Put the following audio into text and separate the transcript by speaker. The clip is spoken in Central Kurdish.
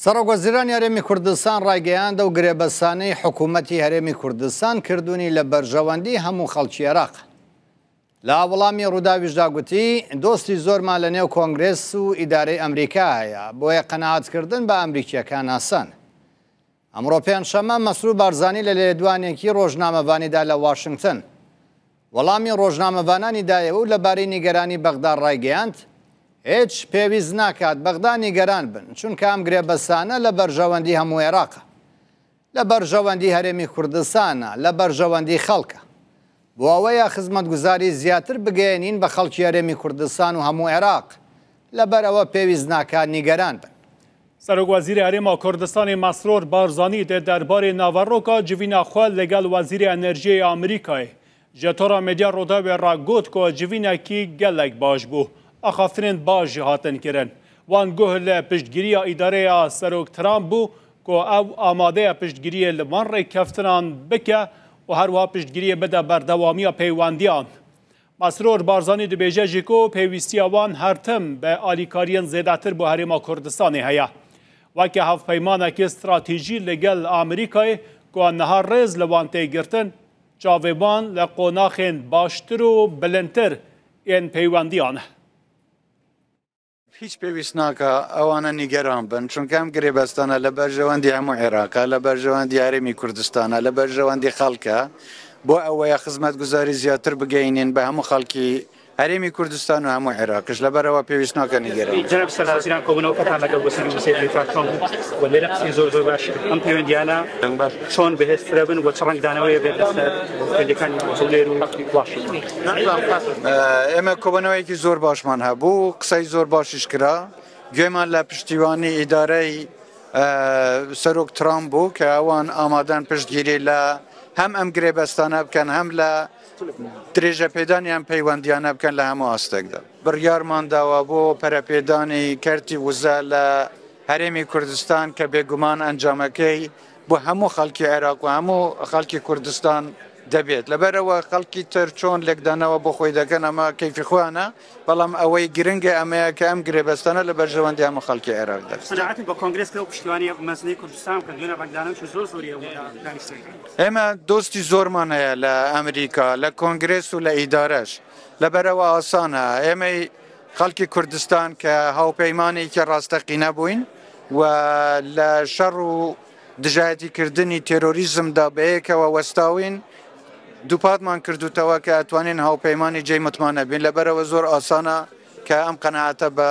Speaker 1: سەرۆکوەزیرانی هەرێمی کوردستان ڕایگەیاند، ئەو گرێبەستانەی حکوومەتی هەرێمی کوردستان کردوونی لە بەرژەوەندی هەموو خەڵکی عێراقە. لە وەڵامی ڕووداویشدا گوتی، دۆستی زۆرمان لە نێو کۆنگرێس و ئیدارەی ئەمریکا هەیە، بۆیە قەناعەتکردن بە ئەمریکییەکان ئاسانە. ئەمڕۆ پێنجشەممە مەسرور بارزانی لە لێدوانێکی ڕۆژنامەڤانیدا لە واشنگتن وەڵامی ڕۆژنامەڤانانی دایەوە و لەبارەی نیگەرانی بەغدا ڕایگەیاند، هیچ پێویست ناکات بەغدا نیگەران بن، چونکە ئەم گرێبەستانە لە بەرژەوەندی هەموو عێراقە، لە بەرژەوەندی هەرێمی کوردستانە، لە بەرژەوەندی خەڵکە. بۆ ئەوەیە خزمەتگوزاری زیاتر بگەیەنین بە خەڵکی هەرێمی کوردستان و هەموو عێراق، لەبەر ئەوە پێویست ناکات نیگەران بن.
Speaker 2: سەرۆک وەزیری هەرێما کوردستانê Mesrûr Barzanî di derbarê naveroka civîna xwe ligel Wezîrê Enerjiyê ya Amerîkayê ji tora medya Rûdawê re got ku civînekî gelek baş bû. Axaftinên baş jî hatin kirin. Wan guh li piştgiriya îdareya Serok Trump bû ku ew amade ye piştgiriyê li van rêkeftinan bike û her wiha piştgiriyê bide berdewamiya peywendiyan. Mesrûr Barzanî dibêje jî ku pêwîstiya wan her tim bi alîkariyên zêdetir bo Herêma Kurdistanê heye. Weke hevpeymanekî stratejî li gel Amerîkayê ku niha rêz li wan tê girtin, çavê wan li qonaxên baştir û bilindtir ên peywendiyan e.
Speaker 3: هیچ پێویست ناکا ئەوانە نیگەران بن، چونکە ئەم گرێبەستانە لە بەرژەوەندی هەموو عێراقە، لە بەرژەوەندی هەرێمی کوردستانە، لە بەرژەوەندی خەڵکە، بۆ ئەوەیە خزمەتگوزاری زیاتر بگەینین بە هەموو خەڵکی هەرێمی کوردستان و هەموو عێراقیش، لەبەرئەوە پێویست ناکە نیگەران بن.
Speaker 4: جەنابی سەرۆکوەزیران کۆبوونەوەکەتان لەگەڵ وەزیری وزەی ئەمریکا چۆن بوو و لێرە قسەی زۆر زۆر باشی کرد، ئەم پەیوەندییانە چۆن بەهێزترە بن و چ ڕەنگدانەوەیە بێت لەسەر پەیوەندییەکانی هەولێر و واشنتۆن؟
Speaker 3: ئێمە کۆبوونەوەیەکی زۆر باشمان هەبوو، قسەی زۆر باشیش کرا، گوێمان لە پشتیوانی ئیدارەی سەرۆک ترامپ بوو کە ئەوان ئامادەن پشتگیری لە هەم ئەم گرێبەستانە بکەن هەم لە درێژەپێدانی ئەم پەیوەندیانە بکەن لە هەموو ئاستێکدا. بڕیارمان داوە بۆ پەرەپێدانی کەرتی وزە لە هەرێمی کوردستان کە بێگومان ئەنجامەکەی بۆ هەموو خەڵکی عێراق و هەموو خەڵکی کوردستان دەبێت. لەبەرئەوە خەڵکی تر چۆن لێکدانەوە بۆ خۆی دەکەن ئەمە کەیفی خۆیانە، بەڵام ئەوەی گرنگە ئەمەیە کە ئەم گرێبەستانە لە بەرژەوەندی هەموو خەڵکی عێراق دەبێت.
Speaker 4: قەناعەتت بە کۆنگرێس کرد ئەو پشتیوانییە مەزنەی کوردستان بکەن، دوێنێ ڕەنگدانەوەیەکی زۆر زۆری هەبوو لە دانیشتنەکان.
Speaker 3: ئێمە دۆستی زۆرمان هەیە لە ئەمریکا، لە کۆنگرێس و لە ئیدارەش، لەبەرئەوە ئاسانە ئێمەی خەڵکی کوردستان کە هاوپەیمانێکی ڕاستەقینە بووین و لە شەڕ و دژایەتیکردنی تێرۆریزمدا بەیەکەوە وەستاوین، دووپاتمان کردووتەوە کە ئەتوانین هاوپەیمانی جێی متمانە بین، لەبەرئەوە زۆر ئاسانە کە ئەم قەناعەتە بە.